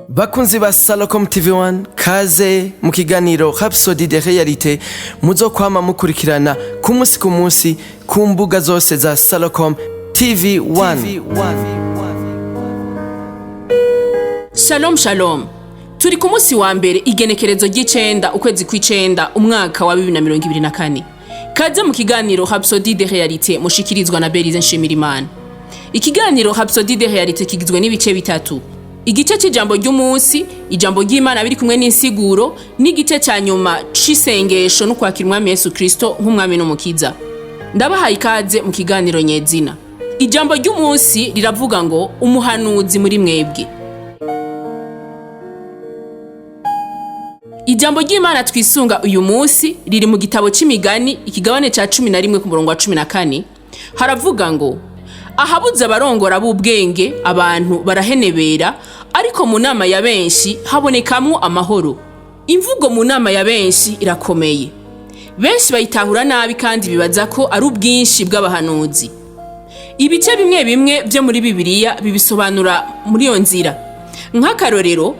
Bakunzi ba Salocom TV1, kaze mu kiganiro Rhapsody de Réalité muzokwama mukurikirana ku munsi ku munsi ku mbuga zose za Salocom TV1. Shalom shalom. Turi ku munsi wa mbere, igenekerezo ry'icenda, ukwezi kw'icenda, umwaka wa 2024. Kaze mu kiganiro Rhapsody de Réalité mushikirizwa na Berize Nshimirimana. Ikiganiro Rhapsody de Réalité kigizwe n'ibice bitatu: igice c'ijambo ry'umunsi, ijambo ry'Imana biri kumwe n'insiguro, n'igice ca nyuma c'isengesho no kwakira Umwami Yesu Kristo nk'umwami n'umukiza. Ndabahaye ikaze mu kiganiro nyezina. Ijambo ry'umunsi riravuga ngo: "Umuhanuzi muri mwebwe." Ijambo ry'Imana twisunga uyu munsi riri mu gitabo c'Imigani, ikigabane ca 11, ku murongo wa 14. Haravuga ngo: "Ahabuze abarongora b'ubwenge abantu barahenebera, ariko mu nama ya benshi habonekamwo amahoro." Imvugo "mu nama ya benshi" irakomeye. Benshi bayitahura nabi kandi bibaza ko ari ubwinshi bw'abahanuzi. Ibice bimwe bimwe vyo muri Bibiliya bibisobanura muri iyo nzira. Nk'akarorero,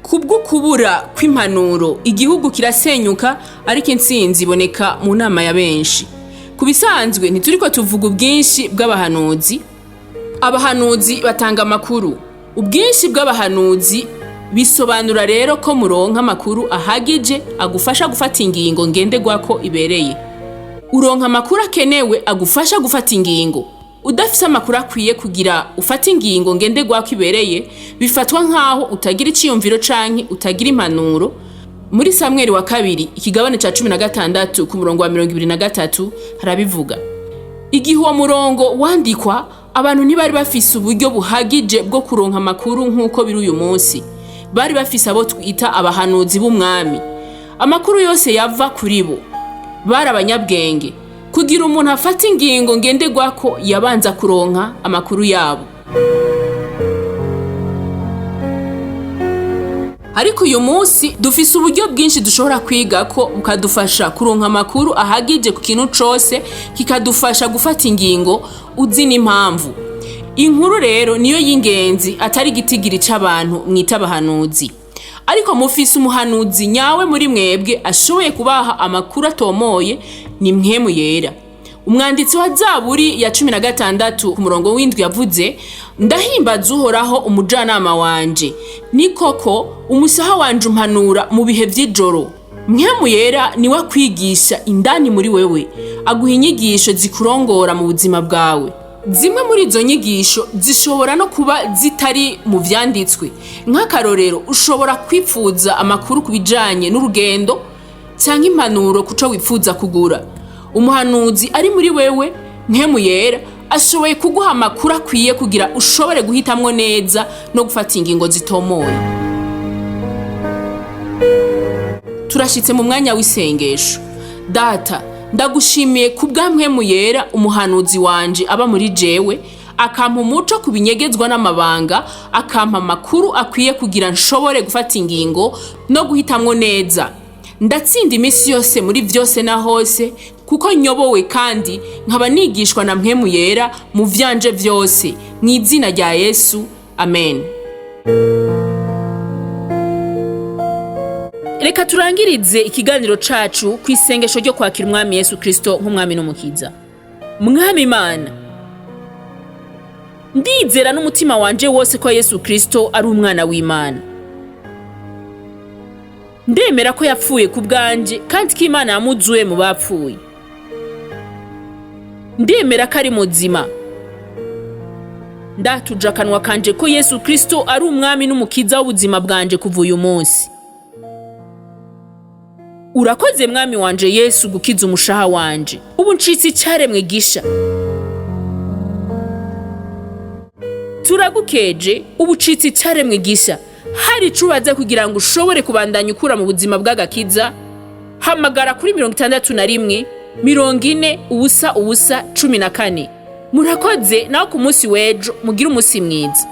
kubw'ukubura kw'impanuro igihugu kirasenyuka, ariko intsinzi iboneka mu nama ya benshi. Ku bisanzwe ntituriko tuvuga ubwinshi bw'abahanuzi. Abahanuzi batanga amakuru. Ubwinshi bw'abahanuzi bisobanura rero ko muronka amakuru ahagije agufasha gufata ingingo ngenderwako ibereye. Uronka amakuru akenewe agufasha gufata ingingo. Udafise amakuru akwiye kugira ufate ingingo ngenderwako ibereye, bifatwa nk'aho utagira iciyumviro canke utagira impanuro. Muri Samweli wa kabiri, ikigabane ca 16, ku murongo wa 23, harabivuga. Igihe uwo murongo wandikwa, abantu ntibari bafise uburyo buhagije bwo kuronka amakuru nk'uko biri uyu munsi. Bari bafise abo twita abahanuzi b'umwami. Amakuru yose yava kuri bo. Bari abanyabwenge. Kugira umuntu afate ingingo ngenderwako, yabanza kuronka amakuru yabo. Ariko uyu munsi dufise uburyo bwinshi dushobora kwiga ko bukadufasha kuronka amakuru ahagije ku kintu cose, kikadufasha gufata ingingo uzi n'impamvu. Inkuru rero niyo y'ingenzi, atari igitigiri c'abantu mwita abahanuzi. Ariko mufise umuhanuzi nyawe muri mwebwe ashoboye kubaha amakuru atomoye, ni Mpwemu Yera. Umwanditsi wa Zaburi ya 16 ku murongo w'indwi yavuze: "Ndahimbaza Uhoraho, umujanama wanje. Ni koko, umusaha wanje umpanura mu bihe vy'ijoro." Mpwemu Yera niwe akwigisha indani muri wewe, aguha inyigisho zikurongora mu buzima bwawe. Zimwe muri izo nyigisho zishobora no kuba zitari mu vyanditswe. Nk'akarorero, ushobora kwipfuza amakuru ku bijanye n'urugendo canke impanuro kuco wipfuza kugura. Umuhanuzi ari muri wewe, Mpwemu Yera, ashoboye kuguha amakuru akwiye kugira ushobore guhitamwo neza no gufata ingingo zitomoye. Turashitse mu mwanya w'isengesho. Data, ndagushimiye ku bwa Mpwemu Yera, umuhanuzi wanje aba muri jewe, akampa umuco ku binyegezwa n'amabanga, akampa amakuru akwiye kugira nshobore gufata ingingo no guhitamwo neza. Ndatsinda iminsi yose, muri vyose na hose, kuko nyobowe kandi nkaba nigishwa na Mpwemu Yera mu vyanje vyose. Mu izina rya Yesu, amen. Reka turangirize ikiganiro cacu ku isengesho ryo kwakira Umwami Yesu Kristo nk'umwami n'umukiza. Mwami Imana, ndizera n'umutima wanje wose ko Yesu Kristo ari umwana w'Imana. Ndemera ko yapfuye ku bwanje kandi ko Imana yamuzuye mu bapfuye. Ndemera ko ari muzima. Ndatuje akanwa kanje ko Yesu Kristo ari umwami n'umukiza w'ubuzima bwanje kuva uyu munsi. Urakoze, Mwami wanje Yesu, gukiza umushaha wanje. Ubu ncitse icaremwe gisha. Turagukeje, ubu ucitse icaremwe gisha. Hari ico ubaza kugira ngo ushobore kubandanya ukura mu buzima bw'agakiza, hamagara kuri 61 40 0 0 14. Murakoze, naho ku munsi w'ejo. Mugire umunsi mwiza.